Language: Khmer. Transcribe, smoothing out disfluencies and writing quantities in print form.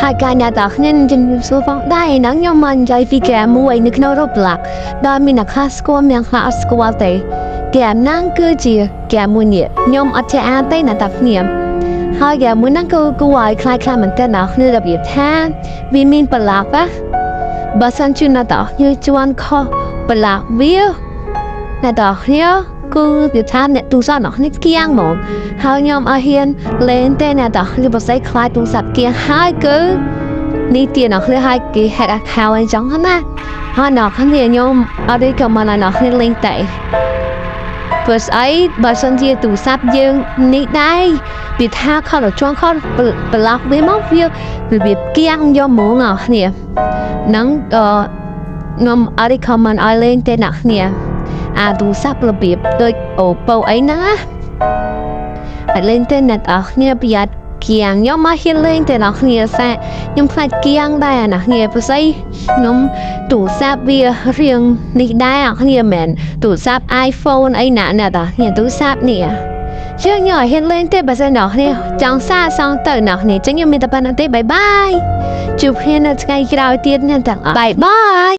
ហើយកាលអ្នកទាំងគ្នាជំរាបសួរផងដែរហ្នឹងខ្ញុំមកនិយាយពីហ្គេមមួយនៅក្នុង Roblox ដែលមានអ្នកខ្លះស្គាល់មានខ្លះអត់ស្គាល់ទេហ្គេមហ្នឹងគឺជាហ្គេមមួយនេះខ្ញុំអត់ចេះអានទេអ្នកទាំងគ្នាហើយហ្គេមមួយហ្នឹងគឺគួរឲ្យខ្លាចខ្លាំងមែនទែនអ្នកគ្នារបៀបថាវាមានប្រឡាប់ណាបើសិនជាអ្នកទាំងគ្នាជន់ខុសប្រឡាប់វាអ្នកទាំងគ្នាគឺវាថាអ្នកទូរស័ព្ទអ្នកគ្នាគៀងហ្មងហើយខ្ញុំអត់ហ៊ានលេងទេអ្នកទាំងគ្នាបើស្អីខ្លាចទូរស័ព្ទគៀងហើយគឺនេះទៀតអ្នកគ្នាឲ្យគេ hack account អីចឹងណាហើយអ្នកគ្នាខ្ញុំអត់ recommend ឲ្យអ្នកគ្នាលេងទេព្រោះស្អីបើសិនជាទូរស័ព្ទយើងនេះដែរវាថាខលជាន់ខលប្រឡោះវាមកវារបៀបគៀងយកហ្មងអ្នកគ្នាហ្នឹងអឺខ្ញុំអត់ recommend ឲ្យលេងទេអ្នកគ្នាអាទូរស័ព្ទរបៀបដូច Oppo អីហ្នឹងណាអត់លេងទេអ្នកនរគ្នាប្រយ័ត្នគៀងខ្ញុំមកហ៊ានលេងទេអ្នកគ្នាសាខ្ញុំខ្លាចគៀងដែរអ្នកគ្នាព្រោះស្អីខ្ញុំទូរស័ព្ទវារៀងនេះដែរអ្នកគ្នាមែនទូរស័ព្ទ iPhone អីណាអ្នកតាគ្នាទូរស័ព្ទនេះជឿខ្ញុំឲ្យហ៊ានលេងទេបើសិនអ្នកគ្នាចង់សាសងទៅអ្នកគ្នាចឹងខ្ញុំមានតែប៉ុណ្្នឹងទេbye bye ជួបគ្នានៅថ្ងៃក្រោយទៀតអ្នកទាំងអស់bye bye.